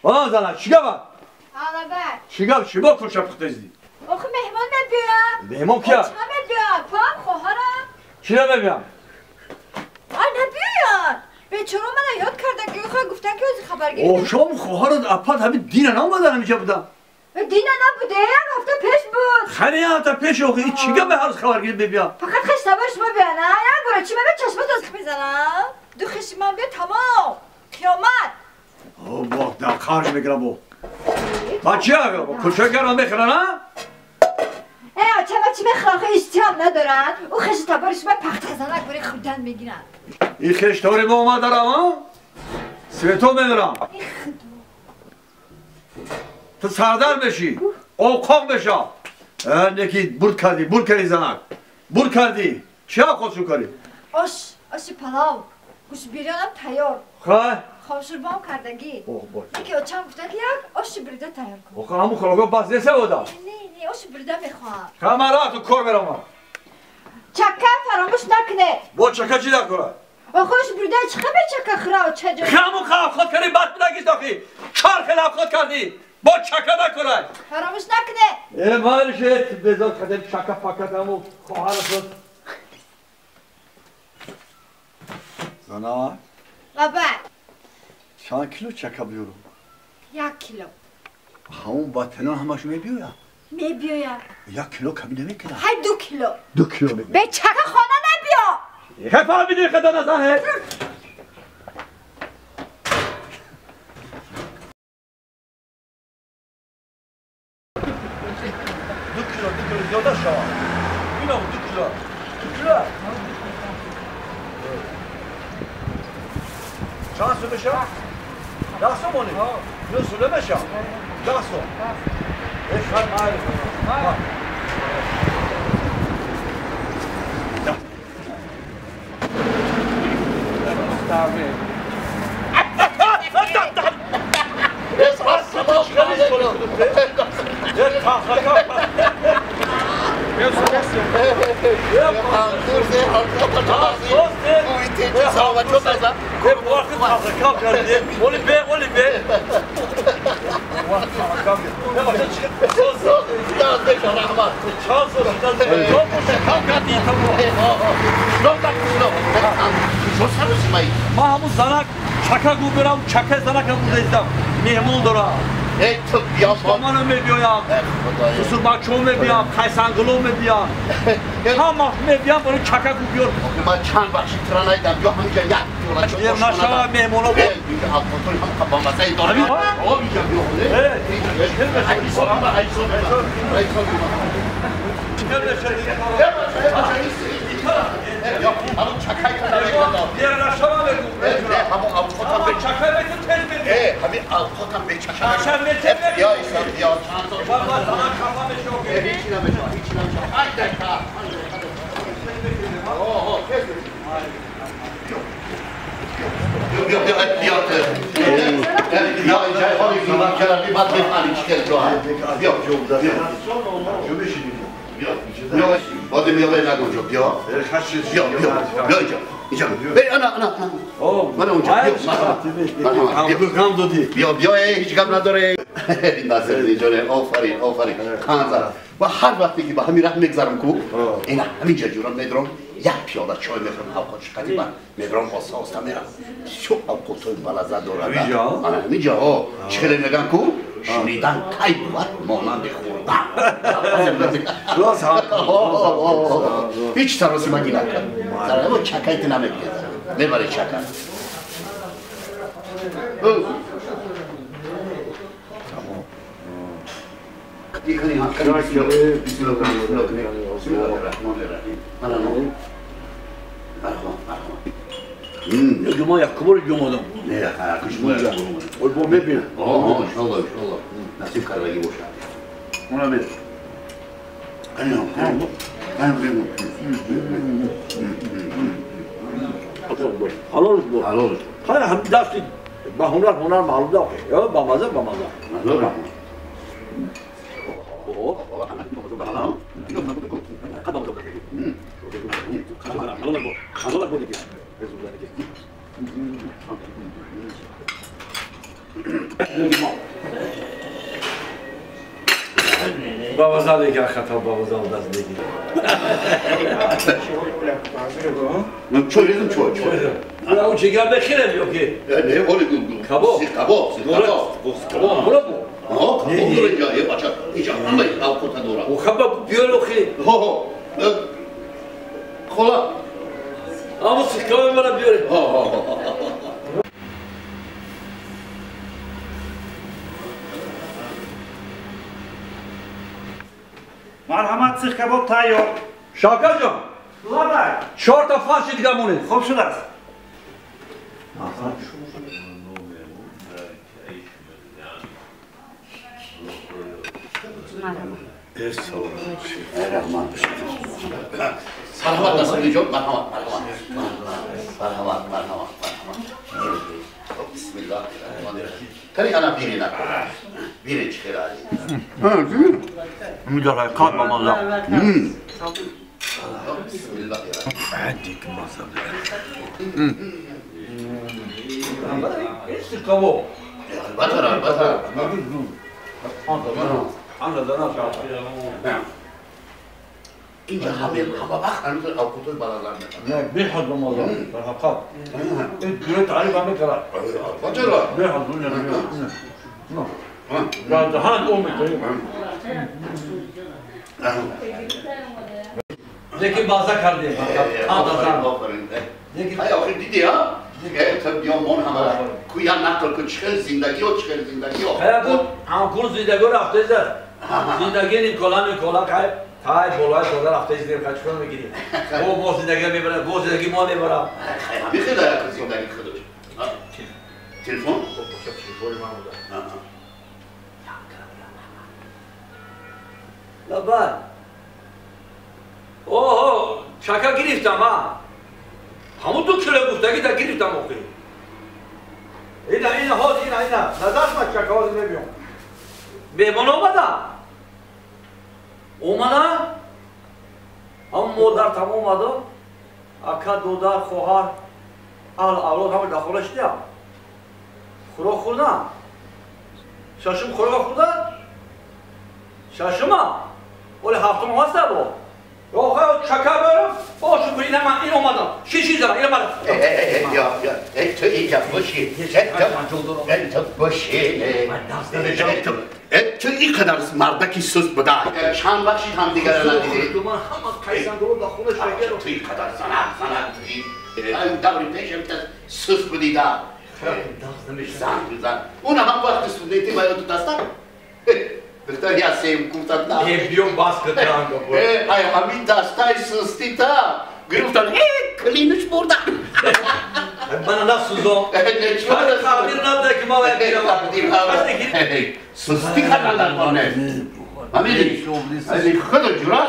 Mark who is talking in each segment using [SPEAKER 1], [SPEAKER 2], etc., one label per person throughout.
[SPEAKER 1] آه زنک چی گفت؟
[SPEAKER 2] آلا
[SPEAKER 1] چی گفت؟ چی با کلچه پخته زدی؟
[SPEAKER 2] آخه مهمان نبیام.
[SPEAKER 1] مهمان کیه؟
[SPEAKER 2] چه نبیام؟ پام خواهرم.
[SPEAKER 1] کی نبیام؟
[SPEAKER 2] آ نبیام. بیچاره من یاد کردن که خواهر گفتن که از خبرگیری.
[SPEAKER 1] اوه شام خواهرت اپاد همین دینه نامدن همینجا بودم.
[SPEAKER 2] دینه نبوده یک هفته پیش بود.
[SPEAKER 1] خیلی هفته پیش آخه این چی گفت به هر روز خبرگیری ببیام؟
[SPEAKER 2] فقط خش تبار شما بیا نه یک بار چی من چشمت از میزنم. دو خش من بیا تمام. قیامت.
[SPEAKER 1] اوه باخ در خارج میگیرم بو. بچه آقا کلچه گرم میخورن ها؟
[SPEAKER 2] ای آچه بچه میخورن خیلی اشتیام ندارن. او خش تبار شما پخته زنک برای خودن میگیرن.
[SPEAKER 1] این خش تاری با ما دارم ها؟ سویتو میبرم. تو سردر بشی، اوقاق بشم. نکی برد کردی، برد کردی زنک. برد کردی. چه خودشو کردی؟
[SPEAKER 2] آش، آش پلاو. گوش بیریانم تیار.
[SPEAKER 1] خواه؟
[SPEAKER 2] خام کردگی.
[SPEAKER 1] اوه باش.
[SPEAKER 2] یکی آچم گفتن که یک آش بریده تیار کن.
[SPEAKER 1] آخه همون خلاقا بس نیست بودا.
[SPEAKER 2] نه نه آش بریده میخوام.
[SPEAKER 1] خب من راه تو کار برم.
[SPEAKER 2] چکه فراموش نکنه.
[SPEAKER 1] با چکه چی در کنه؟
[SPEAKER 2] آخه آش بریده چه خبر چکه خرا چه جا؟
[SPEAKER 1] همون خراب خود کردی بد بلگیست آخی. چهار خلاف خود کردی. با چکه نکنه.
[SPEAKER 2] فراموش نکنه.
[SPEAKER 1] ای مالشت بذار کدم چکه فقط همون خواهر خود. زنا.
[SPEAKER 2] بابا.
[SPEAKER 1] چند کیلو چکه بیارم؟
[SPEAKER 2] 1 کیلو.
[SPEAKER 1] همون وطنان همشو میبیایم؟
[SPEAKER 2] میبیایم.
[SPEAKER 1] 1 کیلو کمی نمیکنم.
[SPEAKER 2] های 2 کیلو.
[SPEAKER 1] 2 کیلو میگم.
[SPEAKER 2] به چکه خانه نبیا.
[SPEAKER 1] خیلی فهمیدی خدا نزنه. دو کیلو 2 کیلو زیاده شد. اینم 2 کیلو. 2 کیلو. چند سو بشه؟ 10 سومانی؟ 2 سوله بشه؟ 10 سوم. اش خیلی معروف. ما همون زنک چکه گو برم چکه زنک هم بوده مهمون دارم.
[SPEAKER 3] ای تو بیا
[SPEAKER 1] مامانم میبیایم سوسو بچه‌م میبیام قیسنگلو میبیام همه میبیام برای چکه گو بیار.
[SPEAKER 3] من چند وقت ترا ندیدم بیا همینجا یک
[SPEAKER 1] پیاله چای نشا مهمونا بود
[SPEAKER 3] اینجا افغانستان هم با مزه داره. آه اینجا بیا همون چکه بیا بیا بیا بیا اینجا اینجا بیا انا انا من اونجا بیا بیا بیا هیچ غم نداره. ناصر جان آفرین آفرین خانزا و هر وقتی که با همین راه میگذرم کو اینا همینجا جورم میدرم یک پیاله چای میخورم اوقات شقتی من میبرم آستا آستا میرم شو اوقات بلازه داره همینجا ها چخیلی میگن کو شنیدن کی بود مانند خوردن. هیچ تراسی مگی نکرد سر چکایت نمیگیره میبره چکا.
[SPEAKER 1] جمعه یک کبر جمعه دم.
[SPEAKER 3] نه کشمون جمعه.
[SPEAKER 1] اول با میبینم.
[SPEAKER 3] آه انشالله انشالله نصیب کردگی باشه.
[SPEAKER 1] اونم بده.
[SPEAKER 3] انا
[SPEAKER 1] حلال بود.
[SPEAKER 3] حلال.
[SPEAKER 1] خیلی هم دستی با هنر هنر معلوم ده. یا با مزه با مزه.
[SPEAKER 3] مزه.
[SPEAKER 1] بابا زاده که خطا بابا زاده دست دیگه.
[SPEAKER 3] من چوی ریزم چوی.
[SPEAKER 1] نه اون چیکار بخیرم یا که؟
[SPEAKER 3] نه ولی
[SPEAKER 1] کباب.
[SPEAKER 3] کباب.
[SPEAKER 1] کباب. برو.
[SPEAKER 3] آه کباب داره اینجا یه بچه اینجا همه اوقات داره.
[SPEAKER 1] و کباب بیار خی.
[SPEAKER 3] ها خلا.
[SPEAKER 1] آمو سیخ کباب مرا بیاره.
[SPEAKER 3] ها.
[SPEAKER 4] مرحمت سیخ کباب تایار.
[SPEAKER 1] شاکر جان.
[SPEAKER 4] لبای.
[SPEAKER 1] 4 تا فاش دیگه مونه.
[SPEAKER 4] خوب شده است.
[SPEAKER 3] سلامت نصیری جان. مرحمت مرحمت مرحمت. بسم الله الرحمن الرحیم. کاری انا بیرین بیرین چه خیلی.
[SPEAKER 1] میداره قاد با مالا.
[SPEAKER 3] بسم الله.
[SPEAKER 1] عندك مصدر. ايش الكباب؟
[SPEAKER 3] البتر البتر. اینجا همه وقت هنوز اوقات بالا
[SPEAKER 1] نه بیحد با مالا. در حقیقت. این تعریف هم می‌کنه.
[SPEAKER 3] چرا؟
[SPEAKER 1] بیحد نه. نه. دهان او می‌کنه. لیکن بازا کردیم.
[SPEAKER 3] آفرین. های آخر دیدی ها؟ تا بیام من همه کویا نقل کن چخل زندگی ها چخل زندگی ها.
[SPEAKER 1] خیلی هم کن زندگی رفته زد. زندگی نیکولا نیکولا که تای بالای دادر رفته زدیم که چیکار می‌گیریم؟ او ما زندگی میبره، او زندگی ما میبره.
[SPEAKER 3] خیلی خیلی زندگی خودش. تلفن؟
[SPEAKER 1] تلفن من بوده. لبای. اوه چاکا گرفتم ها. همون 2 کیلو گفتگی تا گرفتم آخه. اینا اینا ها اینا اینا. نظر ما چاکا ها نمیام. مهمان اومدن. اومدن؟ هم مادر تمام اومد. اکا دودر خواهر اهل اولاد همه داخلش دیدم. خوراک خوردن. ششم خوراک خوردن؟ ششم ولی هفتم هست با. آخه چکر برم باشه این من این اومدم شیشی زدم این اومدم
[SPEAKER 3] یا یا ای تو اینجا باشی تو باشی تو اینقدر مردکی سست بوده چند وقتی هم دیگر ندیدی
[SPEAKER 1] من همه قیسان رو در خونه شکر
[SPEAKER 3] تو اینقدر زنک زنک دوری پیشم سست بودی دا زن زن اون هم وقت سنتی باید تو دستم بهتر یا سیم گفتن نه
[SPEAKER 1] بیام باز کردم
[SPEAKER 3] ای همین دستای سستی تا گرفتن کلینش بردن
[SPEAKER 1] من نه سوزم تقدیر نبوده که ما باید بیام
[SPEAKER 3] سستی کردن در خانه همین خود جورا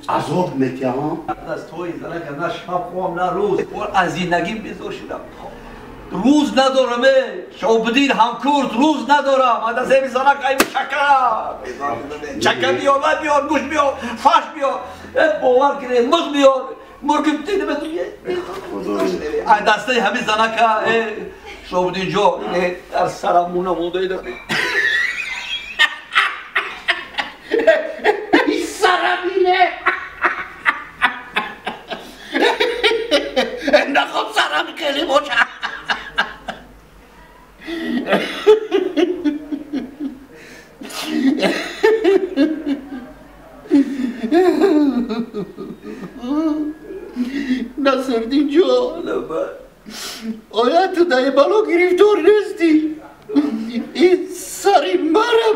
[SPEAKER 3] عذاب میتیم
[SPEAKER 1] از توی زنک نه شب خوام نه روز از زندگی بیزار شدم روز ندارم شعبدین همکورد روز ندارم از دست زنک ای چکر چکر بیار من بیار گوش بیار فش بیار باور کنه مغ بیار مرغ دیده از دست همین زنک شعبدین جو در سرم مونه مونده ایده
[SPEAKER 3] سرم اینه نخواب سرم خیلی باشه نصرالدین جان آیا تو دای بالا گرفتار نیستی؟ این سری مرا